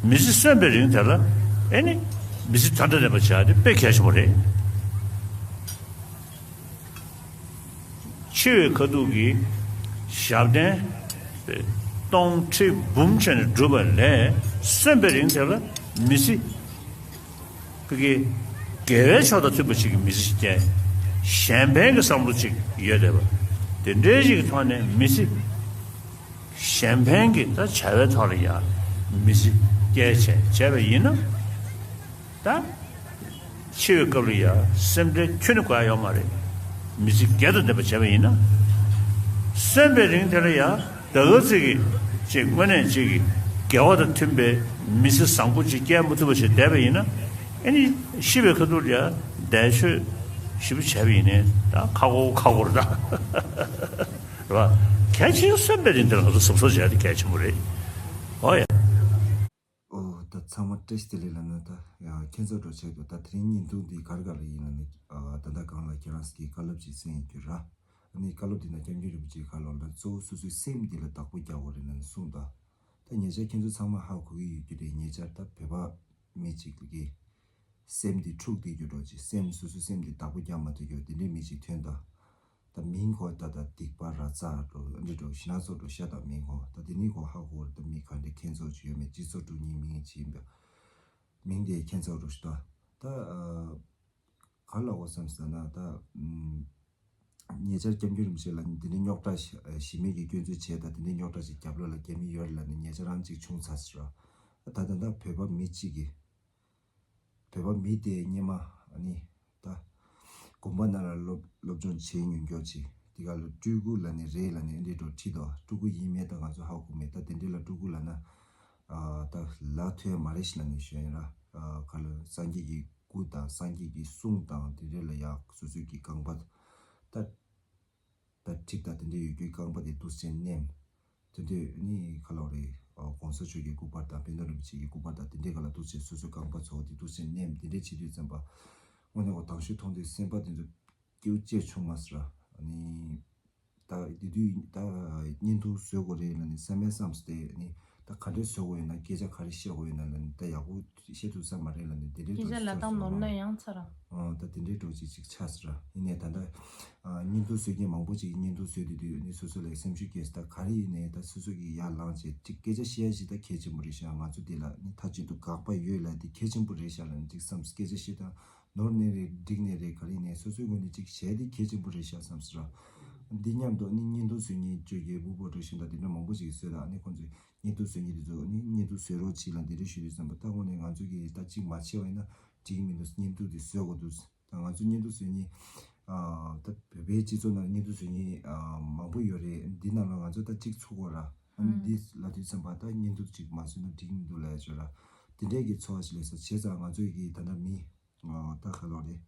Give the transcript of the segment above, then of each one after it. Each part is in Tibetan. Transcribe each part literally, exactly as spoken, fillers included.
མི་ཚེ་གསོན་པའི་རིང་དེ་ལ་ཨེ་ནི་མི་ཚེ་དོན་དང་ལྡན་པ་བྱ་དེ་དཔེ་གལ་ཆེན་པོ་རེད། འཆི་བའི་ཁ་ཐུག་གི་ཞབས་བརྟན་སྟོང་ཁྲི་འབུམ་བྱས་ནས་བསྒྲུབས་པ་ལས་གསོན་པའི་རིང་དེ་ལ་མི་ཚེ་ཀྱི་དགེ་བའི་ཕྱོགས་དང་མཐུན་པ་ཞིག་གི་མི་ཚེ་ཞིག་སྐྱེལ། གཞན་ཕན་གྱི་བསམ་བློ་ཅིག་ཡོད་བསྡད་པ་དེ་འདྲའི་ཞིག་གི་ཐོག་ནས་མི་ཚེ་གཞན་ཕན་གྱི་ད་བྱ་བའི་ཐོག་ལ་ཡང་མི་ཚེ་སྐྱེལ་བྱས་བྱས་པ་ཡིན་ན། ད་འཆི་བའི་སྐབས་ལ་ཡང་སེམས་ཁྲལ་ཁྱོན་ནས་དགོས་ཡ་ཡོད་མ་རེད། མི་ཚེ་བརྒལ་དུ་འདེབས་པ་བྱས་པ་ཡིན་ན། གསོན་པའི་རིང་དེ་ལ་ཡང་ད་ག་ཚོད་ཀྱི་ཅིག་དངོས་གནས་ཅིག་གི་དགེ་བ་དང་མཐུན་པའི་མི་ཚེ་བཟང་པོ་ཅིག་སྐྱེལ་མ་ཐུབ་པ་ཞིག་བསྡད་པ་ཡིན་ན། ཨེ་ནི་ཤི་བའི་ཁ་ཐུག་ལ་ཡང་འདས་མཆོད་ཞིབ་པོ་བྱས་པ་ཡིན་ནའི་ད་ཁག་པོ་ཁག་པོ་རེད་ད། རེད་བ། གལ་ཆེན་གསོན་པའི་རིང་དེ་ལ་ང་ཚོ་གཟབ་གཟབ་བྱས་ཏེ་གལ་ཆེན་པོ་རེད། ཨོ་ཡ། ཨོ་ད་ཚང་མ་བཀྲ་ཤིས་བདེ་ལེགས་ལབ་ན་ད་ཡ་ཁྱེད་ཚོ་འགྲོ་ཆེད་དུ་ད་དེ་རིང་བརྙན་ཐུང་འདི་ག་རེ་ག་རེ་ཡིན་ལབ་ན། ཨ་ད་ལྟ་སྒང་ལ་ཁྱེད་རང་གིས་བཀའ་སློབ་ཅིག་གསན་ཡོད་རྒྱུ་ར། ཨ་ནི་བཀའ་སློབ་འདི་ན་སྐྱབས་མགོན་རིན་པོ་ཆེའི་བཀའ་སློབ་ལ་གཙོ་བོ་སོ་སོའི་སེམས་འདི་ལ་བདག་པོ་རྒྱག་དགོས་རེད་ལབ་ནས་གསུངས་ད། ད་ཉེ་ཆར་ཁྱེད་ཚོ་ཚང་མ་ཧ་གོ་གི་ཡོད་རྒྱུ་རེད། ཉེ་ཆར་ད་བོད་པ་མི་གཅིག་གི་སེམས་འདི་འཁྲུགས་བསྡད་རྒྱུ་འགྲོ་ཅིག་སེམས་སོ་སོའི་སེམས་འདི་བདག་པོ་རྒྱག་མ་ཐུབ་རྒྱུ་དེ་འདྲའི་མི་གཅིག་ཐོན་ད། ད་མིང་གོ་ད་ད་སྡིག་པ་ར་ཙ་འགྲོ་འདི་འགྲོ་ཞི་ན་ཚོ་འགྲོ་ཤ་ད་མིང་གོ་ད་དེ་ནི་གོ་ཧ་གོ་རེད། ད་མི་ག་འདྲ་ཁྱེད་ཚོ་ཅིག་ཡོད་མེད་སྤྱི་ཚོགས་དྲུང་ཉིད་མིང་ཅིག་ཡིན་པ། མིང་དེ་ཁྱེད་ཚོ་འགྲོ་ཤི་ད་ད། ག་ལ་འོ་བསམ་ཟེར་ན་ད། ཉེ་ཆར་སྐྱབས་མགོན་རིན་པོ་ཆེ་ལ་འདི་འདྲའི་རྙོག་དྲ་ཞི་མེད་ཀྱི་སྐྱོན་འཛུགས་བྱས་ད་དེ་འདྲའི་རྙོག་དྲ་ཞིག་རྒྱབ་ལོགས་ལ་རྒྱ་མི་ཡོད་རེད་ལབ་ནས་ཉེ་ཆར་རང་གཅིག་བྱུང་ཚར་ཟེར་ར། ད་ད་ད་བོད་པ་མི་གཅིག་གིས་བོད་པ་མི་དེ་སྔོན་མ་ཨ་ནི་ད་དགོན་པ་ནང་ལ་སློབ་སློབ་སྦྱོང་བྱེད་མྱོང་མཁན་ཅིག་དེ་ག་ལ་སྤྲུལ་སྐུ་ལབ་ནས་རེད་ལབ་ནས་འདི་འདྲ་བྲིས་འདུག་སྤྲུལ་སྐུ་ཡིན་མེད་ད་ང་ཚོ་ཧ་གོ་མེད། ད་དེ་འདྲའི་ལ་སྤྲུལ་སྐུ་ལབ་ན་ད་ལ་ཐོས་མ་རེད་ཤི་ལབ་ནས་ཞུ་ཡིན་ར། ག་ལ་སངས་རྒྱས་ཀྱི་སྐུ་དང་སངས་རྒྱས་ཀྱི་གསུང་དང་དེ་འདྲའི་ལ་ཡག་སོ་སོའི་གི་རྐང་པ་ད་ད་ཁྲིག་ད་དེ་འདྲའི་ཡོད་རྒྱུའི་རྐང་པ་དེ་འདུག་སེ་མནན། དེ་དུས་ནི་ག་ལ་རེད། གོང་ས་མཆོག་གི་སྐུ་པར་དང་པཎ་ཌི་རིན་པོ་ཆེ་གི་སྐུ་པར་དང་དེ་འདྲའི་ག་ལ་འདུག་སེ་སོ་སོའི་རྐང་པ་ཚོ་དེ་འདུག་སེ་མནན་དེ་འདྲའི་བྱེད་དུས་ཙམ་པ། དངོས་གནས་འོ་དང་ཤོས་མཐོང་དུས་སེམས་པ་དེ་ཚོ་སྐྱིད་པོ་ཅིག་བྱུང་མ་སོང་ར། ནི་ད་དེ་དུས་ད་བརྙན་ཐུང་བཟོ་དགོས་རེད་ལབ་ནི་བསམ་མེད་བསམ་སྟེ་ནི་ད་ག་འདྲས་བཟོ་དགོས་ཡོད་ན་སྐད་ཆ་ག་རེ་བཤད་དགོས་ཡོད་ན་ལབ་ནི་ད་ཡག་པོ་བཤད་ཐུབ་ས་མ་རེད་ལབ་ནི་དེ་འདྲའི་སྐད་ཆ་ལབ་སྟངས་ནོར་ན་ཡང་ཚར་ར། ཨ་ད་དེ་འདྲའི་འགྲོ་ཅིག་ཅིག་ཆགས་སོང་ར། ཡིན་ནའི་ད་ལྟ་ཨ་བརྙན་ཐུང་བཟོ་མཁན་མང་པོ་ཅིག་བརྙན་ཐུང་བཟོས་དུས་དུས་ནི་སོ་སོ་ལ་སེམས་ཤུགས་སྐྱེས་སོང་། ད་ག་རེ་ཡིན་ནའི་ད་སོ་སོ་གི་ཡར་ལངས་བྱས་ཅིག་སྐད་ཆ་བཤད་ཡ་ཞིག་ད་གལ་ཆེན་པོ་རེད་ཤག་ང་ཚོ་འདི་ལ་ནི་མཐའ་གཅིག་ཏུ་དགག་པ་ཡོད་ལབ་འདི་གལ་ཆེན་པོ་རེད་ཤག་ལབ་ནི་ཅིག་བསམ་སྐད་ཆ་བཤད་སྟངས་ནོར་ནི་རེད་འགྲིག་ནི་རེད་ག་རེ་ཡིན་ནའི་སོ་སོའི་ངོས་ནས་ཅིག་བྱས་འདི་གལ་ཆེན་པོ་རེད་ཤག་བསམ་སོང་ར། འདི་མཉམ་དུ་ནི་བརྙན་ཐུང་བཟོ་མཁན་བཅོ་བརྒྱད་སྤུ་བོ་འགྲོ་བཞིན་ད་འདི་འདྲ་མང་པོ་ཅིག་བཟོས་ད་ནི་ཁོང་ཚོས་བརྙན་ཐུང་བཟོ་མཁན་དེ་ཚོ་ནི་བརྙན་ཐུང་བཟོ་རོགས་གྱིས་ལབ་འདི་འདྲ་ཞུ་དུས་ཙམ་པ་ད་དངོས་གནས་ང་ཚོ་གིས་ད་ཅིག་མ་བྱས་པ་ཡིན་ན་འགྲིག་གི་མི་འདུག་བརྙན་ཐུང་འདི་བཟོ་དགོས་འདུག་ད་ང་ཚོ་བརྙན་ཐུང་བཟོ་མཁན་ཨ་ད་བོད་པའི་སྤྱི་ཚོགས་ནང་བརྙན་ཐུང་བཟོ་མཁན་ཨ་མང་པོ་ཡོད་རེད། འདི་ནང་ལ་ང་ཚོ་ད་གཅིག་ཚུགས་དགོས་ར། ཨ་ནི་ཨང་འདི་ལབ་དུས་ཙམ་པ་ད་བརྙན་ཐུང་གཅིག་མ་བཟོས་ན་འགྲིག་མི་འདུག་ལབ་ཡ་ཅིག་ཡོད་ར། དེ་འདྲས་ཀྱི་ཚོར་བ་ཞིག་སླེབས་སོང་། བྱས་ཙང་ང་ཚོ་གིས་ད་ལྟ་མི་ཨ་ད་ག་ལོག་རེད།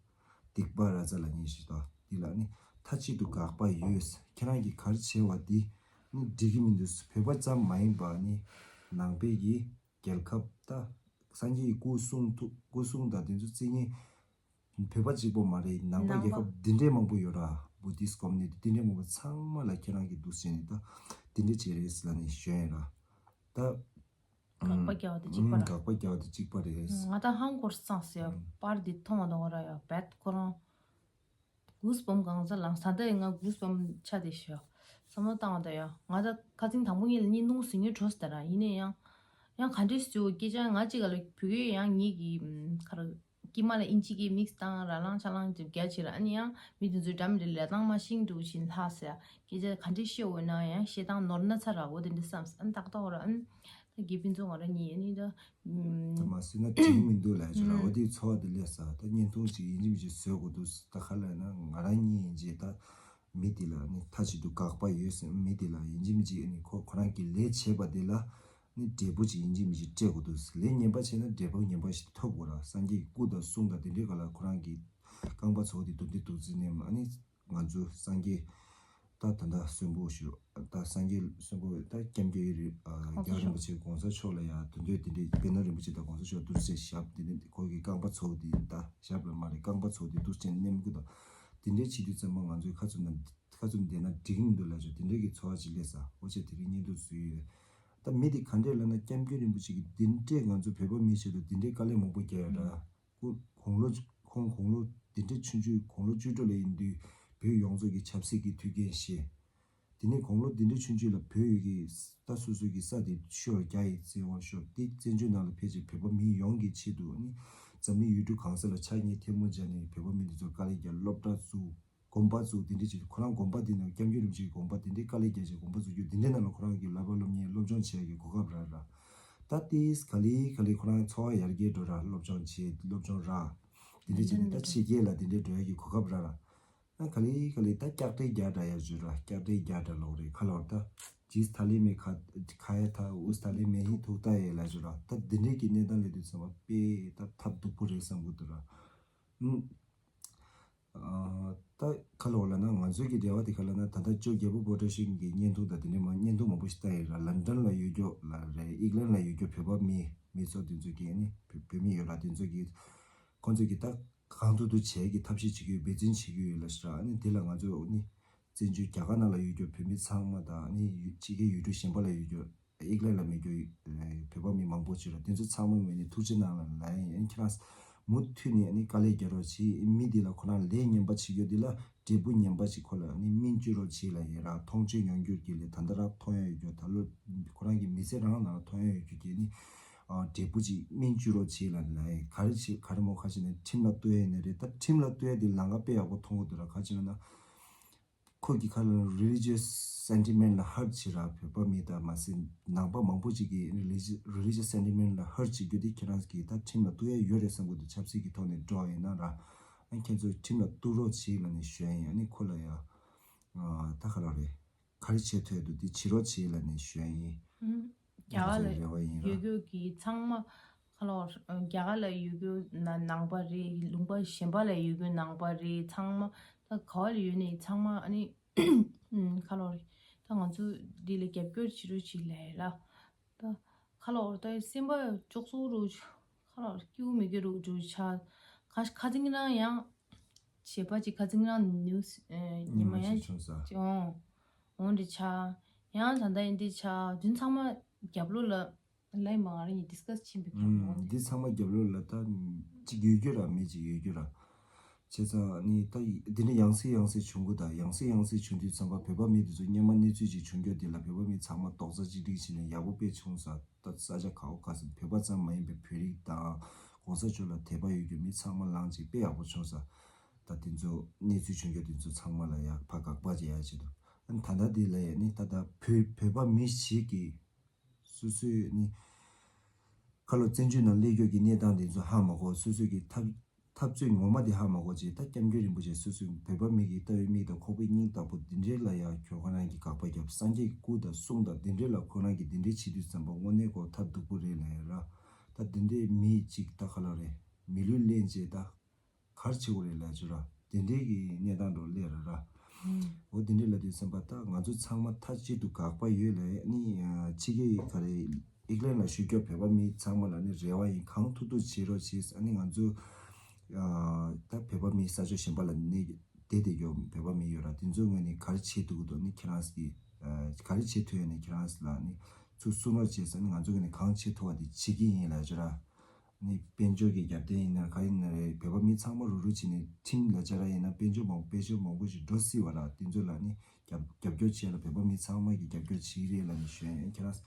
སྡིག་པ་ར་ཙ་ལབ་མཁན་ཞིག་ད་འདི་ལ་ནི་མཐའ་གཅིག་ཏུ་དགག་པ་ཡོད། ཁྱེད་རང་གིས་ག་རེ་བྱས་པ་འདི་ནི་འགྲིག་གི་མི་འདུག་བོད་པ་ཙམ་མ་ཡིན་པ་ནི་ནང་པའི་གི་རྒྱལ་ཁབ་ད་སངས་རྒྱས་ཀྱི་སྐུ་གསུང་ཐུགས་སྐུ་གསུང་དང་དེ་ཚོ་བརྩི་མཁན་བོད་པ་གཅིག་པོ་མ་རེད། ནང་པ་ནང་པ། རྒྱལ་ཁབ་འདི་འདྲའི་མང་པོ་ཡོད་ར། བུ་དིསྟ་ཀོ་མུ་ནི་ཊི་འདི་འདྲའི་མང་པོ་ཚང་མ་ལ་ཁྱེད་རང་གིས་འདུག་ཟེར་ནས་ད་འདི་འདྲ་བྱས་རེད་ཟེར་ལབ་ནས་ཞུ་ཡིན་ར། ད་དགག་པ་རྒྱག་པ་དེ་གཅིག་པ་ར། དགག་པ་རྒྱག་པ་དེ་གཅིག་པ་རེད། ང་ད་ཧང་གོར་སངས་སེ་ཡ་པར་འདི་མཐོང་བ་དང་ང་ར་ཡ་བད་ཁོ་རང་གུས་བམ་གང་ཟག་ལངས་ས་ད་ཡ་ང་གུས་བམ་ཆ་དེ་ཤོ་བསམ་བློ་བཏང་བ་ད་ཡ་ང་ད་ཁ་སང་དང་པོ་ཉིད་ལ་བརྙན་ཐུང་ཟིན་ཉོ་གྲོས་ད་ར། ཡིན་ནའི་ཡང་ཡང་ག་འདྲས་སུ་སྐད་ཆ་ང་གཅིག་ག་ལ་བུ་གུ་ཡང་ངེད་ཀྱི་ཁར་དཀྱིལ་མ་ལ་ཨིན་ཇི་གི་མིག་སི་བཏང་ར་ལངས་ཆ་ལངས་ཅིག་རྒྱ་ཆེ་ར། ཨ་ནི་ཡང་མི་དེ་ཚོའི་འདྲ་མི་འདྲ་ལས་སྟངས་མ་ཤིང་འགྲོ་བཞིན་ལྷག་ཟེར་སྐད་ཆ་ག་འདྲས་བཤད་འོས་ན་ཡང་བཤད་སྟངས་ནོར་ན་ཚ་ར་འོ་དེ་འདྲ་བསམ་ཨ་ནི་ཏག་ཏག་འོ་ར། ཨ་ནི་ད་དགེ་ཕུན་ཚོགས་ང་ར་གཉིས་ཨ་ནི་ད་ད་མ་ཟེར་ན་འགྲིག་མི་འདུག་ལབ་ཅིག་ར། འོ་དེའི་ཚོར་བ་དེ་སླེབས་ས། ད་བརྙན་ཐུང་ཅིག་ཡིན་གཅིག་མིན་གཅིག་བཟོ་དགོས་འདུག་ད་ག་ལབ་ན་ང་རང་གཉིས་ཡིན་གཅིག་ད་མི་དེ་ལ་ནི་མཐའ་གཅིག་ཏུ་དགག་པ་ཡོད་ཟེར་མི་དེ་ལ་ཡིན་གཅིག་མིན་གཅིག་ནི་ཁོ་ཁོ་རང་གིས་ལས་བྱས་པ་དེ་ལ་ནི་འབྲས་བུ་ཅིག་ཡིན་གཅིག་མིན་གཅིག་སྤྲད་དགོས་འདུག་ལས་ངན་པ་བྱས་ན་འབྲས་བུ་ངན་པ་ཞིག་ཐོབ་དགོས་ར། སངས་རྒྱས་ཀྱི་སྐུ་དང་གསུང་དང་དེ་འདྲའི་སྒང་ལ་ཁོ་རང་གི་རྐང་པ་ཚོ་དེ་དུ་འདི་དུ་རྩི་ནས་མ་ནི་ང་ཚོ་སངས་རྒྱས་ད་ད་ལྟ་གསོན་པོ་ཞུ་ད་སངས་རྒྱས་གསོན་པོ་ད་སྐྱབས་མགོན་རི་ཨ་གོང་ས་རྒྱལ་བ་རིན་པོ་ཆེ་གོང་ས་མཆོག་ལ་ཡ་དུ་འདོད་དེ་འདྲའི་པཎ་ཌི་རིན་པོ་ཆེ་དང་གོང་ས་མཆོག་དུ་ཚེ་ཞབས་དེ་འདྲའི་ཁོ་གི་རྐང་པ་ཚོ་དེ་ད་ཞབས་ལ་མ་རེད། རྐང་པ་ཚོ་དེ་དུ་ཅན་མནན་དགོས་ད། དེ་འདྲའི་བྱེད་དུས་ཙམ་པ་ང་ཚོའི་ཁ་ཚུར་ན་ཁ་ཚུར་བསྡད་ན་འགྲིག་མི་འདུག་ལབ་ཅོ་དེ་འདྲའི་གི་ཚོར་བ་ཅིག་སླེབས་ས། འོ་ཅེ་དེ་རིང་བརྙན་ཐུང་བཟོས་ཡོད། ད་མི་དེ་ག་འདྲས་ལབ་ན། སྐྱབས་མགོན་རིན་པོ་ཆེ་གིས་འདི་འདྲས་ང་ཚོ་བོད་པ་མི་ཆེད་དུ་འདི་འདྲས་དཀའ་ལས་མང་པོ་བརྒྱབ་ཡོད་འདྲ། ཁོང་དགུང་ལོ་ཁོང་དགུང་ལོ་འདི་འདྲས་ཆུང་ཆུང་དགུང་ལོ་བཅུ་དྲུག་ལ་ཡིན་དུས་བོད་ཡོངས་རྫོགས་ཀྱི་ཆབ་སྲིད་ཀྱི་ཐུགས་འགན་བཞེས། དེ་ནས་དགུང་ལོ་འདི་འདྲའི་ཆུང་ཆུང་ལ་བོད་ཡུལ་གྱི་ད་སོ་སོ་གི་ས་དེ་ཤོར་རྒྱ་ཡིས་བཙན་དབང་ཤོར་ཏེ། བཙན་བྱོལ་ནང་ལ་ཕལ་ཆེར་བོད་པ་མི་ཡོངས་ཀྱི་ཆེད་དུ་ནི་འཛམ་གླིང་ཡུལ་གྲུ་གང་ས་ལ་ཕྱག་གཉིས་ཐལ་མོ་སྦྱར་ནས་བོད་པ་མི་འདི་ཚོར་དཀའ་ལས་བརྒྱབ། སློབ་གྲྭ་བཙུགས། དགོན་པ་བཙུགས། དེ་འདྲའི་ཆེད་དུ་ཁོ་རང་དགོན་པ་འདི་ནང་སྐྱབས་མགོན་རིན་པོ་ཆེའི་དགོན་པ་དེ་འདྲའི་དཀའ་ལས་བརྒྱབ་བྱས་དགོན་པ་བཙུགས་རྒྱུ། དེ་འདྲའི་ནང་ལ་ཁོ་རང་གི་བསླབ་པ་སློབ་གཉེར་སློབ་སྦྱོང་བྱེད་ཡག་གི་གོ་སྐབས་རག་ར། ད་ཏིས་ག་ལེ་ག་ལེ་ཁོ་རང་འཚོ་བ་ཡར་རྒྱས་འགྲོ་ར། སློབ་སྦྱོང་བྱེད། སློབ་སྦྱོང་རག། དེ་འདྲའི་བྱས་ནས་ད་ཕྱི་རྒྱལ་ལ་དེ་འདྲའི་འགྲོ་ཡག་གི་གོ་སྐབས་རག་ར། ཨ་ག་ལེ་ག་ལེ་ད་སྐྱག་དྲེ་རྒྱག་འདྲ་ཡ་ཞུ་ར། སྐྱག་དྲེ་རྒྱག་འདྲ་ལོག་རེད། ཁ་ལོར་ད་ཇིས་ཐ་ལེ་མེ་ཁ་ཁ་ཡ་ཐ་ཨུས་ཐ་ལེ་མེ་ཧི་ཐུག་ད་ཡེ་ལ་ཞུ་ར། ད་འདི་འདྲའི་གི་གནས་སྟངས་ལས་དུས་ཚོད་པ་དཔེ་ད་ཐབས་སྡུག་པོ་རེད་བསམ་གི་འདུག་ར། ཨུམ། ཨ་ད་ཁ་ལོར་ལ་ན་ང་ཚོའི་གི་འབྲེལ་བ་དེ་ག་ལ་ན། ད་ལྟ་ཅོ་རྒྱལ་པོ་པོ་ཏྲ་ཤིང་གི་བརྙན་ཐུང་དང་དེ་འདྲའི་མ་བརྙན་ཐུང་མང་པོ་ཞིག་ལྟ་ཡེ་ར། ལན་ཀྲན་ལ་ཡོད་རྒྱུ་ལ་རེད། ཨིག་ལན་ལ་ཡོད་རྒྱུ་བོད་པ་མི་མི་ཚོ་དེ་ཚོ་གི་ནི་བོད་བོད་མི་ཡོད་ར། དེ་ཚོ་གི་ཁོང་ཚོ་གི་ད་གང་ཐུབ་ཐུབ་བྱས་ཀྱི་ཐབས་ཤེས་བྱེད་ཀྱི་ཡོད། འབད་བརྩོན་བྱེད་ཀྱི་ཡོད་ལ་ཤི་ར། ཨ་ནི་དེ་ལ་ང་ཚོ་ནི་བཙན་བྱོལ་རྒྱ་གར་ནང་ལ་ཡོད་རྒྱུ་བོད་མི་ཚང་མ་དང་ནི་ཕྱི་རྒྱལ་ཡུལ་གྲུ་གཞན་པ་ལ་ཡོད་རྒྱུ་ཨིག་ལན་ལ་མེད་རྒྱུ་བོད་པ་མི་མང་པོ་ཅིག་ལ་དེ་ཚོ་ཚང་མ་ངོས་ནས་ཐུགས་རྗེ་གནང་ལ་ལ་ཡིན། ཨ་ནི་ཁྱེད་རང་མུ་མཐུད་ནས་ཨ་ནི་དཀའ་ལས་རྒྱག་རོགས་བྱེད། མི་འདི་ལ་ཁོ་རང་ལས་ངན་པ་བྱེད་རྒྱུ་འདི་ལ་འབྲས་བུ་ངན་པ་ཞིག་ཁོ་ལ་ཨ་ནི་སྨིན་བཅོས་རོགས་བྱེད་ལ་ཡིན་ར། མཐོང་ཆོས་མྱོང་འགྱུར་གྱི་ལས་ད་ལྟ་རག་མཐོང་ཡ་ཡོད་རྒྱུ། ད་ལོ་ཁོ་རང་གི་མི་ཚེ་རང་ནང་ལ་མཐོང་ཡ་ཡོད་རྒྱུ་གི་ནི་ཨ་འབྲས་བུ་ཅིག་སྨིན་བཅོས་རོགས་བྱེད་ལ་ལ་ཡིན། ག་རེ་བྱེད་ག་རེ་མོ་ཁ་ཅིག་ན་ཁྲིམས་ལ་གཏུག་ཡ་ཡིན་ན་རེད། ད་ཁྲིམས་ལ་གཏུག་ཡ་དེ་ལམ་ཁ་དཔེ་ཡག་པོ་མཐོང་གི་འདུག་ར། ཁ་ཅིག་ན་ན། ཁོ་གི་ཁ་ལ་religious sentiment ལ་hurt བྱེད་ར། བོད་པ་མི་དང་མ་ཟད་ནང་པ་མང་པོ་ཅིག་གི་religious religious sentiment ལ་hurt བྱེད་རྒྱུ་དེ་ཁྱེད་རང་གིས་ད་ཁྲིམས་ལ་གཏུག་ཡ་ཡོད་རེད་བསམ་གི་འདུག་ཆབ་སྲིད་ཀྱི་ཐོག་ནས་འགྲོ་ཡིན་ན་ར། ཨ་ཁྱེད་ཚོ་ཁྲིམས་ལ་གཏུག་རོགས་བྱེད་ལ་ནས་ཞུ་ཡ་ཡིན། ཨ་ནི་ཁོ་ལ་ཡ་ཨ་ད་ག་ལ་རེད། ག་རེ་བྱེད་ཐུབ་ཡ་འདུག་དེ་བྱེད་རོགས་བྱེད་ལ་ནས་ཞུ་ཡ་ཡིན། ཨུམ། རྒྱ་གར་ལ་ང་ཚོའི་རེ་བ་ཡིན་ར། ཡོད་རྒྱུ་གི་ཚང་མ་ཁ་ལོ་རྒྱ་གར་ལ་ཡོད་རྒྱུ་ན་ནང་པ་རེད། ལུང་པ་གཞན་པ་ལ་ཡོད་རྒྱུ་ནང་པ་རེད། ཚང་མ་ད་ག་བ་ལ་ཡོད་ནས་ཚང་མ་ཨ་ནི་ཁ་ལོ་རེད། ད་ང་ཚོ་འདི་ལ་རྒྱབ་སྐྱོར་བྱེད་རོགས་བྱེད་ལ་ཡ་ར། ད་ཁ་ལོ་རེད། ད་སེམས་པ་ཅོག་ཙོ་རུ་ཁ་ལོ་རེད། སྐྱིད་པོ་མི་དགེ་རུ་འགྲོ་ཆ། ཁ་ཁ་ཚིག་རང་ཡང་བྱེད་པ་ཅིག་ཁ་ཚིག་རང་ནིའུ་སི་ཉི་མ་ཉི་མ་ཡང་ཅིག་བྱུང་ས། ཅིག་འོང་འོང་འདྲི་ཆ། ཡང་ད་ལྟ་ཡིན་འདི་ཆ་དུན་ཚང་མ་རྒྱབ་ལོགས་ལ་ལའི་མ་ང་རང་གཉིས་ཌིས་ཀ་སི་ཕྱིན་པའི་སྐབས་འོང་འདི་ཚང་མ་རྒྱབ་ལོགས་ལ་ད་ཅིག་ཡོད་རྒྱུ་ར་མེད་ཅིག་ཡོད་རྒྱུ་ར། བྱས་ཙང་ནི་ད་འདི་འདྲ་ཡང་སེ་ཡང་སེ་བྱུང་གི་ད་ཡང་སེ་ཡང་སེ་བྱུང་དུས་ཙམ་པ་བོད་པ་མི་འདི་ཚོ་སྔོན་མ་གནས་ཚུལ་ཅིག་བྱུང་རྒྱུ་འདི་ལ་བོད་པ་མི་ཚང་མ་རྡོག་རྩ་གཅིག་སྒྲིལ་བྱས་ནས་ཡག་པོ་དཔེ་བྱུང་ས། ད་ས་ཆ་ག་བ་ག་ས་བོད་པ་ཙམ་མ་ཡིན་པའི་བོད་རིགས་དང་གོང་ས་མཆོག་ལ་དད་པ་ཡོད་རྒྱུ་མི་ཚང་མ་ལངས་ཅིག་དཔེ་ཡག་པོ་བྱུང་ས། ད་དེ་ཚོ་གནས་ཚུལ་བྱུང་རྒྱུ་དེ་ཚོ་ཚང་མ་ལ་ཡ་ཕ་དགག་པ་བྱེད་ཡ་ཆེད་དུ་ཨ་ནི་ད་ལྟ་འདི་ལ་ཡ་ནི་ད་ལྟ་བོད་བོད་པ་མི་ཞིག་གིས་སོ་སོའི་ནི་ཁ་ལོ་བཙན་བྱོལ་ནང་སླེབས་རྒྱུ་གི་གནས་སྟངས་དེ་ཚོ་ཧ་མ་གོ། སོ་སོ་གི་ཐབས་ཐབས་ཚུལ་ངོ་མ་དེ་ཧ་མ་གོ་ཅེས་ད་སྐྱབས་མགོན་རིན་པོ་ཆེ་སོ་སོའི་བོད་པ་མི་གི་ལྟ་བའི་མིག་དང་ཁོག་པའི་སྙིང་ལྟ་བུ་འདི་འདྲའི་ལ་ཡང་ཁྱོད་ཁོ་རང་གི་དགག་པ་བརྒྱབ། སངས་རྒྱས་ཀྱི་སྐུ་དང་གསུང་དང་འདི་འདྲའི་ལ་ཁོ་རང་གི་འདི་འདྲའི་བྱེད་དུས་ཙམ་པ་དངོས་གནས་ཁོ་ཐབས་སྡུག་པོ་རེད་ལ་ཡ་ར། ད་འདི་འདྲའི་མི་གཅིག་ད་ག་ལ་རེད། མི་ལུས་ལེན་བྱེད་ད་གར་བྱེད་དགོས་རེད་ལ་ཅོ་ར། འདི་འདྲའི་གི་གནས་སྟངས་འགྲོ་ལས་ར་ར། འོ་འདི་འདྲའི་ལ་དུས་ཙམ་པ་ད་ང་ཚོ་ཚང་མ་མཐའ་གཅིག་ཏུ་དགག་པ་ཡོད་ལ་ནི་ཕྱི་རྒྱལ་ག་རེ་ཨིག་ལན་ལ་བཞུགས་རྒྱུ་བོད་པ་མི་ཚང་མ་ལ་ནི་རེ་བ་ཡིན། གང་ཐུབ་ཐུབ་བྱེད་རོགས་བྱེད། ཨ་ནི་ང་ཚོ་ཨ་ད་བོད་པ་མི་ས་ཕྱོགས་གཞན་པ་ལ་ནི་བསྡད་བསྡད་རྒྱུ་བོད་པ་མི་ཡོད་ར། དེ་ཚོའི་ངོས་ནས་ག་རེ་བྱེད་ཐུབ་ཀྱི་འདུག་ནི་ཁྱེད་རང་གིས་ཨ་ག་རེ་བྱེད་ཐུབ་ཡོད་ནི་ཁྱེད་རང་ལ་ནི་ཚུར་གསུང་རོགས་བྱེད་ཟེར་ནི་ང་ཚོ་གི་ནི་གང་བྱེད་ཐུབ་པ་དེ་བྱེད་ཀྱི་ཡིན་ལ་ཅོ་ར། ནི་དཔལ་འབྱོར་གྱི་རྒྱབ་རྟེན་ཡིན་ན་ག་ཡིན་ན་རེད། བོད་པ་མི་ཚང་མ་རུབ་རུབ་བྱས་ནས་ཁྲིམས་ལ་བཅར་ཡ་ཡིན་ན་དཔལ་འབྱོར་མང་དཔལ་འབྱོར་མང་པོ་ཞིག་འགྲོ་སྲིད་པ་ར། དེ་ཚོ་ལ་ནི་རྒྱབ་རྒྱབ་སྐྱོར་བྱས་ལ་བོད་པ་མི་ཚང་མ་གིས་རྒྱབ་སྐྱོར་བྱེད་ཀྱི་རེད་ལབ་ནས་ཞུ་ཡ་ཡིན། ཁྱེད་རང་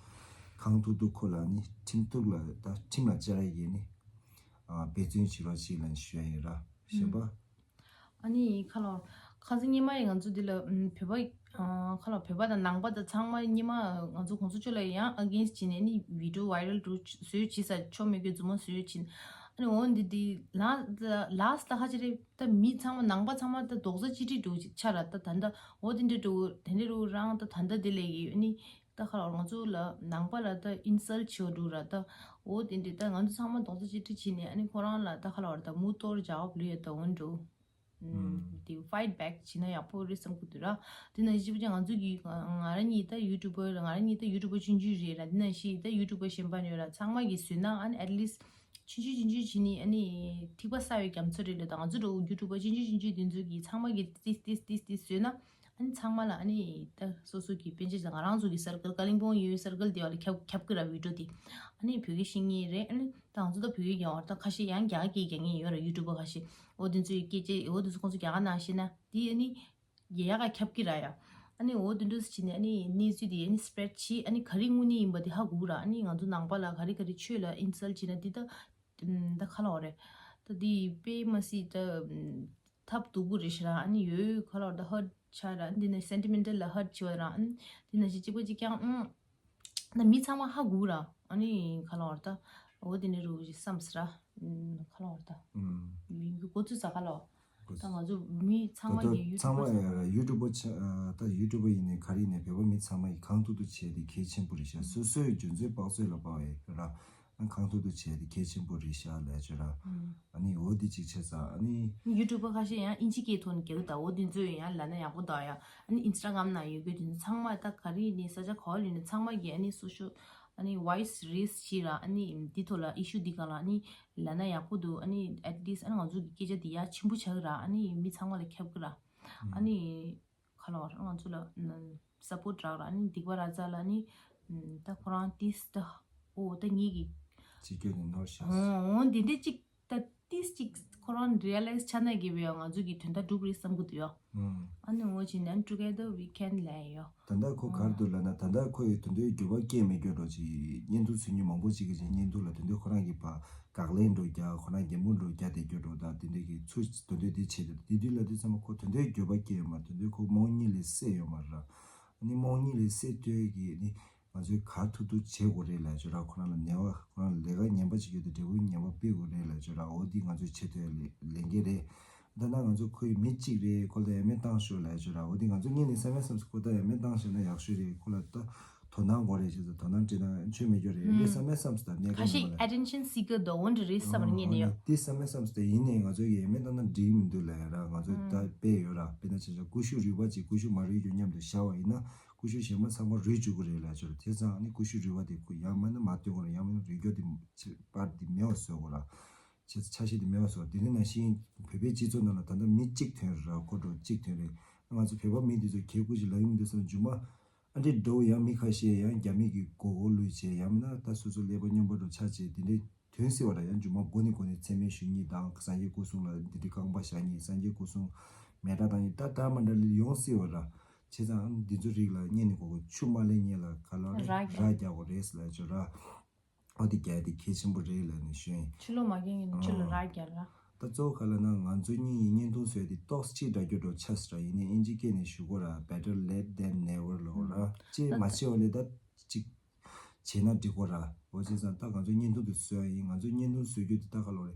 གང་ཐུབ་ཐུབ་ཁོ་ལ་ནི་ཁྲིམས་ཐུག་ལ་ད་ཁྲིམས་ལ་བཅར་ཡ་ཡིན་ནི་འབད་བརྩོན་བྱེད་རོགས་བྱེད་ལབ་ནས་ཞུ་ཡ་ཡིན་ར། གཞན་པ། ཨ་ནི་ཁ་ལོ། ཁ་སང་ཉི་མ་ཡིན་ང་ཚོ་འདི་ལ་ཨམ་བོད་པ་ཨ་ཁ་ལོ་བོད་པ་དང་ནང་པ་དང་ཚང་མ་ཉི་མ་ང་ཚོ་གོང་ས་མཆོག་ལ་ཡང་against་བྱས་ནས་ཨ་ནི་video viral འགྲོ་བཟོས་བྱས་ས་ཆོ་མེད་གི་རྫུན་མ་བཟོས་བྱས་ཨ་ནི་འོ་འདི་འདི་ལ་last ལ་ཁ་ཅིག་རེད། ད་མི་ཚང་མ་ནང་པ་ཚང་མ་ད་རྡོག་རྩ་གཅིག་སྒྲིལ་འགྲོ་ཆ་ར། ད་ད་ད་འོ་དེ་འདྲ་འགྲོ་དེ་འདྲ་རུ་རང་ད་ད་ད་དེ་ལས་ཡོད་ཨ་ནི་ད་ཁ་ལོ་ང་ཚོ་ལ་ནང་པ་ལ་ད་insult བྱེད་འགྲོ་ར། ད་འོ་དེ་འདྲ་ད་ང་ཚོ་ཚང་མ་རྡོག་རྩ་གཅིག་སྒྲིལ་བྱས་ནས་ཨ་ནི་ཁོ་རང་ལ་ད་ཁ་ལོ་ད་མུ་ཏོར་ཇ་བབ་ལུས་ཡ་ད་འོ་འགྲོ། དེ་fight back བྱེད་ན་ཡག་པོ་རེད་བསམ་གི་འདུག་ར། དེ་ནང་བཞིན་ང་ཚོ་གི་ང་རང་གཉིས་ད་ཡུ་ཊུབ་པར་ང་རང་གཉིས་ད་ཡུ་ཊུབ་པར་ཆུང་ཆུང་རེད་ར། དེ་ནང་བཞིན་ད་ཡུ་ཊུབ་པར་གཞན་པ་ནས་ར་ཚང་མ་གིས་བཟོས་ན་ཨ་ནི་at least ཆུང་ཆུང་ཆུང་ཆུང་བྱེད་ནི་ཨ་ནི་ཐིགས་པ་ས་བའི་རྒྱ་མཚོ་རེད་ལ། ད་ང་ཚོ་འགྲོ་ཡུ་ཊུབ་པར་ཆུང་ཆུང་ཆུང་ཆུང་དེ་ཚོ་གིས་ཚང་མ་གིས་ཏིས་ཏིས་ཏིས་ཏིས་བཟོས་ན་ ཨ་ནི་ཚང་མ་ལ་ཨ་ནི་ད་སོ་སོ་གི་དཔེ་ཆ་ང་རང་ཚོ་གི་སར་ཀལ་ཀ་ལིང་པོང་ཡོད་སར་ཀལ་དེ་བ་ལ་ཁྱབ་ཁྱབ་ཀི་ར་བི་ཌིའོ་དེ་ཨ་ནི་བོད་སྐད་ཤེས་ངེས་རེད། ཨ་ནི་ད་ང་ཚོ་ད་བོད་སྐད་རྒྱག་བར་ད་ཁ་ཤས་ཡང་རྒྱ་སྐད་རྒྱག་མཁན་ཡོད་ར་ཡུ་ཊུབ་པ་ཁ་ཤས། འོ་དེ་ཚོའི་སྐད་ཆ་འོ་དེ་ཚོ་ཁོང་ཚོ་རྒྱ་གར་ནང་ཤེས་ན་དེ་ཨ་ནི་རྒྱ་གར་ཁྱབ་ཀི་ར་ཡ། ཨ་ནི་འོ་དེ་འདྲ་ཞིག་ནས་ཨ་ནི་གནས་ཚུལ་དེ་ཨ་ནི་སི་པི་རེཌ་བྱས། ཨ་ནི་ག་རེ་དངོས་གནས་ཡིན་པ་དེ་ཧ་གོ་ར། ཨ་ནི་ང་ཚོ་ནང་པ་ལ་ག་རེ་ག་རེ་ཆོས་ལ་ཨིན་སལ་བྱས་ན་དེ་ད་ད་ཁ་ལོ་རེད། ད་དེ་དཔེ་མ་སྲིད་ད་ཐབས་སྡུག་པོ་རེད་ཤག་ར། ཨ་ནི་ཡོད་ཁ་ལོ་ད་ཧར་ཆགས་ར། ཨ་ནི་དེ་ནས་སེན་ཊི་མེན་ཊལ་ལ་ཧར་བྱས་པ་ར། ཨ་ནི་དེ་ནང་བཞིན་གཅིག་པ་གཅིག་རྐྱང་ཨང་། ད་མི་ཚང་མ་ཧ་གོ་ར། ཨ་ནི་ཁ་ལོ་བར་ད་འོ་དེ་ནས་རུ་བཞི་བསམ་སི་ར། ཁ་ལོ་བར་ད་མི་འགུལ་འགོ་ཚུགས་ས་ཁ་ལོ། ད་ང་ཚོ་མི་ཚང་མ་ད་གི་ཡུ་ཚང་མ་ཊུབ་པར་ཡ་ཡུ་ཊུབ་པ་ཆ་ད་ཡུ་ཊུབ་པ་ཡིན་ནའི་ག་རེ་ཡིན་ནའི་བོད་པ་མི་ཚང་མ་ཡི་གང་ཐུབ་ཐུབ་བྱས་ཏེ་གལ་ཆེན་པོ་རེད་ཤག་སོ་སོའི་རྒྱུ་མཚན་དཔག་ཚོད་ལ་དཔག་པའི་ར། གང་ཐུབ་ཐུབ་བྱས་ཏེ་གལ་ཆེན་པོ་རེད་ཤག་ལས་བྱོས་ར། ཨ་ནི་འོ་དེ་གཅིག་བྱས་ཙང་ཨ་ནི། ཡུ་ཊུབ་པ་ཁ་ཤས་ཡང་ཨིན་ཇི་སྐད་ཐོག་ནས་རྒྱག་གི་འདུག་འོ་དེ་ཚོས་ཡང་ལབ་ན་ཡག་པོ་འདུག་ཡ། ཨ་ནི་ཨིན་སི་ཊ་གྷ་རམ་ནང་ཡོད་རྒྱུ་དེ་ཚོ་ཚང་མ་ད་ག་རེ་ཡིན་ནའི་ས་ཆ་ག་བ་ལ་ཡོད་ནའི་ཚང་མ་གིས་ཨ་ནི་སོ་ཤལ་ཨ་ནི་ཝོ་ཡིས་རེ་ཛི་བྱས་ར། ཨ་ནི་འདི་ཐོག་ལ་ཨི་ཤུ་འདི་སྒང་ལ་ཨ་ནི་ལབ་ན་ཡག་པོ་འདུག་ཨ་ནི་ཨེཊ་ལིསཊ་ཨ་ནི་ང་ཚོ་གི་སྐད་ཆ་འདི་ཡ་ཆེན་པོ་ཆགས་ཀྱི་ར། ཨ་ནི་མི་ཚང་མ་ལ་ཁྱབ་ཀྱི་ར། ཨ་ནི། ཁ་ལོ་ང་ཚོ་ལ་ས་པོར་ཊི་རག་ར། ཨ་ནི་སྡིག་པ་ར་ཙ་ལ་ནི་ད་ཁོ་རང་ཏིས་ད་ཨོ་ད་ངེད་ཀྱི་ཅི་སྐྱོན་ནི་ནོར་ཤག་འོ་འོ་འདི་འདྲ་ཅིག་ད་ཏིས་ཅིག་ཁོ་རང་རི་ཡ་ལའི་ཛི་ཆགས་ན་གི་བས་ང་ཚོ་གི་དོན་དག་འགྲུབ་རེད་བསམ་གི་འདུག་ཡ། ཨ་ནི་འོ་ཅི་ནན་ཊུ་གེ་དར་ཝི་ཀེན་ལབ་ཡོད། ད་ལྟ་ཁོ་གར་འདུག་ལབ་ན་ད་ལྟ་ཁོ་ཡི་དོན་དག་འགྱུར་བ་སྐྱེས་མེད་སྐྱོ་འགྲོ་ཅིག་བརྙན་ཐུང་བཟོ་མཁན་མང་པོ་ཅིག་གི་བརྙན་ཐུང་ལ་དོན་དག་ཁོ་རང་གི་ཕ་དགག་ལན་འགྲོ་རྒྱག་ཁོ་རང་གི་མུ་འགྲོ་རྒྱག་དེ་སྐྱོ་འགྲོ་ད་དེ་འདྲ་གི་ཚུར་དོན་དག་འདི་བྱེད་དེ་དེ་དུས་ལ་དེ་ཚང་མ་ཁོ་དོན་དག་འགྱུར་བ་སྐྱེས་ཡོད་མ་དོན་དག་ཁོ་རྨོངས་གཉིད་ལས་སད་ཡོད་མ་ར། ཨ་ནི་རྨོངས་གཉིད་ལས་སད་དུས་ཀྱི་ནི་ང་ཚོས་ག་ཐུབ་ཐུབ་བྱེད་དགོས་རེད་ལབ་ཅོ་ར། ཁོ་རང་ལ་ནད་པ་ཁོ་རང་ལ་ལས་ཀ་ངན་པ་བྱེད་རྒྱུ་དེ་འབྲས་བུ་ངན་པ་སྤེལ་དགོས་རེད་ལབ་ཅོ་ར། འོ་འདི་ང་ཚོས་བྱེད་ཐུབ་ཡ་ལས་ལས་འགན་རེད། ད་ལྟ་ང་ཚོ་ཁོའི་མི་གཅིག་རེད། ཁོ་ལ་ཡ་མེད་བཏང་ཤོག་ལབ་ཅོ་ར། འོ་འདི་ང་ཚོ་གཉིས་ནས་བསམ་ཡ་བསམ་སོང་། ཁོ་ད་ཡ་མེད་བཏང་ཤོག་ན་ཡག་ཤོས་རེད། ཁོ་ལ་ད་དོ་སྣང་དགོས་རེད་ཅེས་དོ་སྣང་སྤྲད་ན་ཆོས་མེད་རྒྱུ་རེད་འདི་བསམ་ཡ་བསམ་སོང་། ད་གནས་ཁ་སྐབས་ཤས་ནང་ལ་ཨེ་ཊེན་ཤན་སི་ཀར་དོ་འོན་ཏེ་རེད་བསམ་རེད་ངས་ནི་ཡོ། འདི་བསམ་ཡ་བསམ་སོང་། ད་ཡིན་ནའི་ང་ཚོ་ཡ་མེད་བཏང་ན་འགྲིག་མི་འདུག་ལབ་ཡ་ར། ང་ཚོ་ད་དཔེ་ཡོད་ར། དཔེར་ན་བྱས་ན་ཀུ་ཤུ་རུལ་བ་ཅིག་ཀུ་ཤུ་མ་རུལ་རྒྱུ་མཉམ་དུ་བཞག་པ་ཡིན་ན་ཀུ་ཤུ་གཞན་པ་ཚང་མ་རུལ་བཅུག་གི་རེད་ལབ་ཅོ་ར། དེ་ཙང་ཨ་ནི་ཀུ་ཤུ་རུལ་བ་དེ་ཁོ་ཡང་མིན་ན་མ་སྟོན་དགོས་ར། ཡང་མིན་ན་རུལ་རྒྱུ་དེ་པར་དེ་མེད་པ་བཟོ་དགོས་ར། བྱས་ཙང་ཆ་ཤས་དེ་མེད་པ་བཟོ། དེ་ནས་ནང་བཞིན་བོད་པའི་སྤྱི་ཚོགས་ནང་ལ་ད་ལྟ་མི་གཅིག་ཐོན་ར། ཁོ་འགྲོ་གཅིག་ཐོན་རེད། ང་ཚོ་བོད་པ་མི་འདི་ཚོ་གལ་ཀུ་ཅིག་ལབ་ཡོང་དུས་སོང་མཇུག་མ་ཨ་འདྲེ་འགྲོ་ཡང་མི་ཁ་ཤས་ཡང་རྒྱ་མི་གི་མགོ་སྐོར་བླུགས་བྱས་ཡང་མིན་ན་ད་སོ་སོ་ཀླད་པ་སྨྱོན་པ་འགྲོ་ཆ་བྱས་དེ་འདྲའི་ཐོན་སྲིད་པ་ར། ཡང་མཇུག་མ་མགོ་ནས་མགོ་ནས་མཚན་སྨད་ཞུ་མཁན་དང་སངས་རྒྱས་སྐུ་གསུང་ལ་འདི་འདྲའི་རྐང་པ་བཞག་མཁན་སངས་རྒྱས་སྐུ་གསུང་མེ་སྲེག་བཏང་མཁན་ད་ད་མ་འདྲ་ལ་ཡོང་སྲིད་པ་ར། བྱས་ཙང་འདི་ཚོ་རིགས་ལ་སྔོན་ནས་གོ་གོ་ཆུ་མ་ལེན་སྔོན་ལ་ག་ལ་ར་ར་རྒྱག་རྒྱག་དགོས་རེད་ལབ་ཅོ་ར། ཨོ་དེ་རྒྱག་དེ་གལ་ཆེན་པོ་རེད་ལབ་ནས་ཞུ་ཡིན། ཕྱི་ལོགས་མ་རྒྱག་ཡིན་ན་ཕྱི་ལོགས་ར་རྒྱག་ར། ད་གཙོ་བོ་ག་ལ་ན་ང་ཚོ་གཉིས་ཡིན་བརྙན་ཐུང་བཟོས་ཏེ་ཏོག་ཙམ་འདྲ་རྒྱུ་འགྲོ་ཆགས་སི་ར། ཡིན་ནའི་ཨིན་ཇི་སྐད་ནས་ཞུ་གོ་ར། Better late than never ལོ་ར། ཅེས་མ་བྱས་པ་ལས་ད་ཅིག་བྱས་ན་འགྲིག་གོ་ར། འོ་བྱས་ཙང་ད་ང་ཚོ་བརྙན་ཐུང་དེ་བཟོས་ཡིན། ང་ཚོ་བརྙན་ཐུང་བཟོ་རྒྱུ་དེ་ད་ག་ལོ་རེད།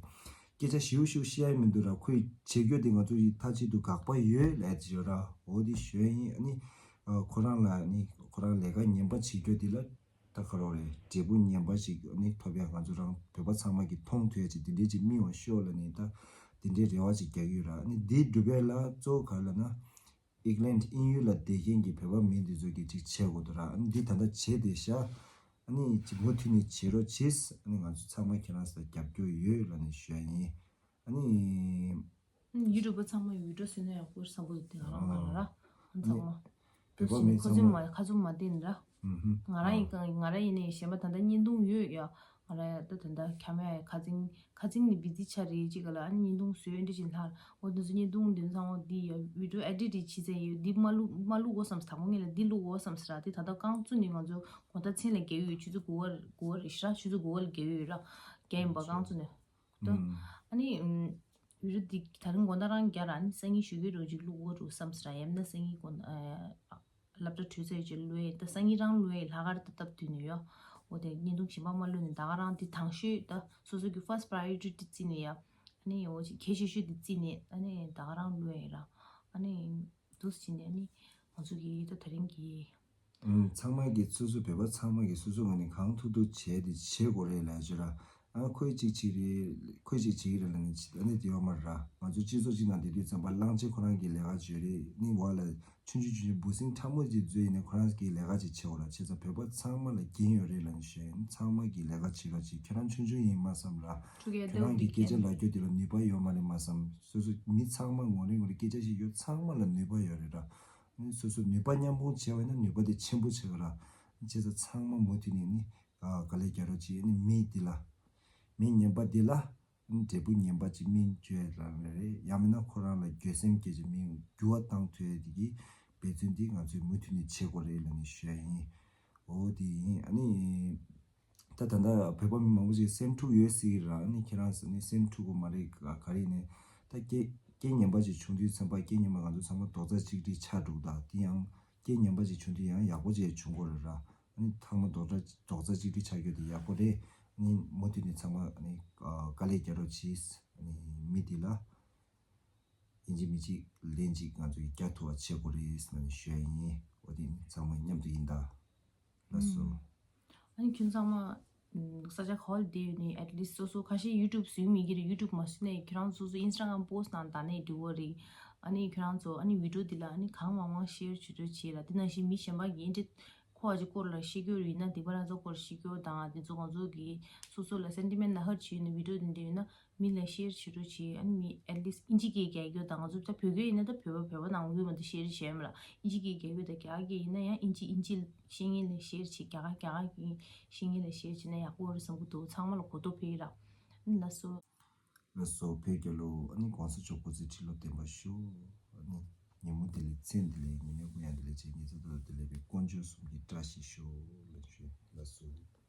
སྐད་ཆ་ཞིའུ་ཞིའུ་བཤད་ཡ་མི་འདུག་ར། ཁོས་བྱེད་རྒྱུ་དེ་ང་ཚོ་ཡི་མཐའ་གཅིག་ཏུ་དགག་པ་ཡོད་ལབ་ཅིག་ཡོད་ར། འོ་དེ་ཞུ་ཡ་ཡིན། ཨ་ནི་ཁོ་རང་ལ་ནི་ཁོ་རང་ལས་ཀ་ངན་པ་བྱེད་རྒྱུ་དེ་ལ། ད་ག་རོགས་རེད། འབྲས་བུ་ངན་པ་ཞིག་ནི་ཐོབ་ཡ་ང་ཚོ་རང་བོད་པ་ཚང་མ་གིས་མཐོང་ཐུབ་ཡ་ཅིག་དེ་འདྲའི་ཅིག་སྨིན་པ་ཤོག་ལབ་ནས་ད་དེ་འདྲའི་རེ་བ་ཅིག་རྒྱག་གི་ཡོད་ར། ཨ་ནི་འདི་སྒྲུབ་ཡ་ལ་གཙོ་བོ་ག་རེ་ལབ་ན་ཨིག་ལན་དབྱིན་ཡུལ་ལ་བསྡད་མཁན་གྱི་བོད་པ་མི་འདི་ཚོ་གིས་ཅིག་བྱེད་དགོས་འདུག་ར། ཨ་ནི་འདི་ད་ལྟ་བྱེད་བསྡད་ཤག་ཨ་ནི་ཅིག་མུ་མཐུད་ནས་བྱེད་རོགས་བྱེད། ཨ་ནི་ང་ཚོ་ཚང་མ་ཁྱེད་རང་ཚོ་ལ་རྒྱབ་སྐྱོར་ཡོད་ལབ་ནས་ཞུ་ཡ་ཡིན། ཨ་ནི། ཡུ་ཊུབ་པ་ཚང་མ་ཡུ་ཊུབ་བཟོས་ན་ཡག་པོ་བསམ་པོ་འདུག་དེ་ང་རང་ང་རང་ར། ཨ་ཚང་མ། བོད་པ་མི་ཁ་ཚང་མ་མ་ཁ་ཚུམ་མ་བསྟན་ར། ང་རང་ཡིན་གང་ང་རང་ཡིན་ནའི་གཞན་པ་ད་ལྟ་བརྙན་ཐུང་ཡོད་ཡ། ང་རང་ཡ་ད་ད་ལྟ་ཁ་མ་ཡ་ཁ་ཚིང་ཁ་ཚིང་ནི་བི་ཛི་ཆགས་རེད་ཅིག་ག་ལ། ཨ་ནི་བརྙན་ཐུང་བཟོས་འདྲ་ཅིག་ལྷག་འོ་དེ་ཚོ་བརྙན་ཐུང་འདི་ཚང་མ་འདི་ཡ་བི་ཌིའོ་ཨེ་ཌིཊ་བྱེད་ཚེ་ཡོད་འདི་མ་བླུག་མ་བླུག་འོ་བསམ་སི་ད་མོ་ངེད་ལ་འདི་བླུག་འོ་བསམ་སི་ར། དེ་ད་ལྟ་རྐང་བཙུགས་ནས་ང་ཚོ་དགོང་དག་མཚན་ལ་རྒྱག་ཡོད། ཆུ་ཚོད་དགུ་པ་དགུ་པ་རེད་ཤག་ཆུ་ཚོད་དགུ་པ་ལ་རྒྱག་ཡོད་ར། རྒྱག་ཡིན་པ་རྐང་བཙུགས་ནས། ད། ཨ་ནི། ཡུ་རུ་འདི་ད་རིང་དགོང་དག་རང་རྒྱ་ར་ནི་སང་ཉིན་ཞུ་གི་རོ་ཅིག་བླུག་འོ་རུ་བསམ་སི་ར། ཡམ་ན་སང་ཉིན་དགོང་སློབ་གྲྭ་གྲོལ་ཚར་ཡོད་ཅིག་བླུག་ཡས་ད་སང་ཉིན་རང་བླུག་ཡས་ལྷག་གར་ད་སྟབས་བསྟུན་ནས་ཡོ། འོ་དེ་བརྙན་ཐུང་གཞན་པ་མ་བླུག་ནས་ད་ག་རང་དེ་དང་ཤོས་ད་སོ་སོ་གི་ཕར་སི་ཊི་པ་ར་ཡོ་རི་ཊི་དེ་བརྩིས་ནས་ཡ། ཨ་ནི་འོ་ཅིག་གལ་ཆེ་ཤོས་དེ་བརྩིས་ནས་ཨ་ནི་ད་ག་རང་བླུག་ཡས་ར། ཨ་ནི་འདུག་སེ་བྱས་ནས་ཨ་ནི་ང་ཚོ་གི་ད་ད་རིང་གི་ཚང་མ་གིས་སོ་སོ་བོད་པ་ཚང་མ་གིས་སོ་སོ་ངོས་ནས་གང་ཐུབ་ཐུབ་བྱས་ཏེ་བྱེད་དགོས་རེད་ལབ་བརྗོད་ར། ཨ་ཁོས་གཅིག་བྱེད་རེད་ཁོས་གཅིག་བྱེད་ཀྱི་རེད་ལབ་ནས་ཅི་ཨ་ནི་དེ་ཡོད་མ་རེད་ར། ང་ཚོ་སྤྱི་ཚོགས་གཅིག་ནང་བསྡད་དུས་ཙམ་པ་གླང་ཆེན་ཁོ་རང་གི་ལས་ཀ་བརྗོད་རེད་ནི་བ་ལ་ཆུང་ཆུང་ཆུང་ཆུང་འབུ་སྲིན་ཕྲ་མོ་གཅིག་བཟོས་ཡིན་ནའི་ཁོ་རང་གི་ལས་ཀ་གཅིག་བྱེད་དགོས་ར། བྱས་ཙང་བོད་པ་ཚང་མ་ལ་འགན་ཡོད་རེད་ལབ་ནས་ཞུ་ཡིན། ཚང་མ་གིས་ལས་ཀ་བྱེད་རོགས་བྱེད། ཁྱོད་རང་ཆུང་ཆུང་ཡིན་མ་བསམ་ར། ཁྱོད་རང་གི་སྐད་ཆ་ལབ་རྒྱུ་དེ་ལ་ནུས་པ་ཡོད་མ་རེད་མ་བསམ། སོ་སོ་མི་ཚང་མ་ངོ་རེ་ངོ་རེ་སྐད་ཆ་ཞིག་ཡོད་ཚང་མ་ལ་ནུས་པ་ཡོད་རེད་ར། ནི་སོ་སོ་ནུས་པ་མཉམ་སྤུངས་བྱས་པ་ཡིན་ན་ནུས་པ་དེ་ཆེན་པོ་ཆགས་ཀྱི་རེད། བྱས་ཙང་ཚང་མ་མུ་མཐུད་ནས་ནི་ཨ་དཀའ་ལས་རྒྱག་རོགས་བྱེད། ནི་མི་འདི་ལ་མི་ངན་པ་འདི་ལ་ནི་འབྲས་བུ་ངན་པ་ཅིག་སྨིན་བཅོས་ལ་རེད། ཡང་མིན་ན་ཁོ་རང་ལ་འགྱོད་སེམས་སྐྱེ་ཅིག་མི་འགྱུར་བ་བཏང་ཐུབ་ཡ་དེ་གི་འབད་བརྩོན་འདི་ང་ཚོས་མུ་མཐུད་ནས་བྱེད་དགོས་རེད་ལབ་ནས་ཞུ་ཡ་ཡིན། འོ་དེ་ཡིན། ཨ་ནི། ད་ད་ལྟ་བོད་པ་མི་མང་པོ་ཞིག་སེམས་འཁྲུག་ཡོད་སྲིད་ར། ནི་ཁྱེད་རང་ཚོ་ནི་སེམས་འཁྲུག་གི་མ་རེད། ག་ག་རེ་ནས་ད་རྐྱེན་རྐྱེན་ངན་པ་ཞིག་བྱུང་དུས་ཚན་པ་རྐྱེན་ངན་པ་ང་ཚོ་ཚང་མ་རྡོག་རྩ་གཅིག་སྒྲིལ་ཆགས་འགྲོ་གི། ད་དེ་ཡང་རྐྱེན་ངན་པ་ཞིག་བྱུང་དུས་ཡང་ཡག་པོ་ཞིག་བྱུང་གི་རེད་ར། ནི་ཚང་མ་རྡོག་རྩ་རྡོག་རྩ་གཅིག་སྒྲིལ་ཆགས་རྒྱུ་དེ་ཡག་པོ་རེད། ནི་མུ་མཐུད་ནས་ཚང་མ་ནི་དཀའ་ལས་རྒྱག་རོགས་གྱིས། ནི་མི་དེ་ལ་ཡིན་གཅིག་མིན་གཅིག་ལན་གཅིག་ང་ཚོ་ཡིས་རྒྱག་ཐུབ་པ་བྱེད་དགོས་རེད་ཟེར་ནས་ཞུ་ཡ་ཡིན། འོ་དེ་ནི་ཚང་མ་མཉམ་དུ་ཡིན་ད། ལགས་སོ། ཨུམ། ཨ་ནི་ཁྱོད་ཚང་མ་ཨུམ་ས་ཆ་ག་པར་བསྡད་ཡོད་ནའི་at least སོ་སོ་ཁ་ཤས་YouTube་བཟོས་མེད་ཀྱི་རེད། YouTube་མ་བཟོས་ནའི་ཁྱོད་རང་སོ་སོ་Instagram་post་ནང་ད་ནས་འགྲིག་གི་རེད། ཨ་ནི་ཁྱོད་རང་ཚོ་ཨ་ནི་video་འདི་ལ་ཨ་ནི་གང་མང་མང་share་བྱེད་རོགས་བྱེད་ར། དེ་ནང་བཞིན་མི་གཞན་པ་གིས་འདི་འདྲ་ཁོ་ཨ་ཅེ་སྐོར་ལ་བཤད་རྒྱུ་ཡིན་ན་སྡིག་པ་ལ་སོགས་སྐོར་བཤད་རྒྱུ་དང་དེ་ཚོ་ང་ཚོ་གི་སོ་སོ་ལ་sentiment་ན་hurt་བྱེད་ཡོད་ན་video་དེ་འདྲ་ཡོད་ན། མི་ལ་share་བྱེད་རོགས་བྱེད། ཨ་ནི་མི་at least་ཨིན་ཇི་སྐད་རྒྱག་རྒྱུ་དང་། ང་ཚོ་ད་བོད་སྐད་ཡིན་ན་ད་བོད་པ་བོད་པ་ནང་ལོགས་མ་གཏོགས་share་བྱས་མེད་ལ། ཨིན་ཇི་སྐད་རྒྱག་རྒྱུ་དང་རྒྱ་གར་སྐད་ཡིན་ན་ཡང་ཨིན་ཇི་ཨིན་ཇི་ཤེས་མཁན་ལ་share་བྱེད། རྒྱ་གར་རྒྱ་གར་གྱི་ཤེས་མཁན་ལ་share་བྱེད་ན་ཡག་པོ་རེད་བསམ་གྱི་འདུག་ཚང་མ་ལ་གོ་རྟོགས་འཕེལ་ར། ཨ་ནི་ལགས་སོ། ལགས་སོ། བོད་རྒྱལ་ལོ། ཨ་ནི་གོང་ས་མཆོག་སྐུ་ཚེ་ཁྲི་ལོ་བརྟན་པར་ཤོག་ཨ་ནི་ཉིན་མོ་བདེ་ལེགས། མཚན་བདེ་ལེགས། ཉི་མའི་གུང་ཡང་བདེ་ལེགས་བྱེད། ཉི་ཚེ་བདེ་ལེགས་པའི་དཀོན་མཆོག་གསུམ་གྱི་བཀྲ་ཤིས་ཤོག་ལགས་སོ།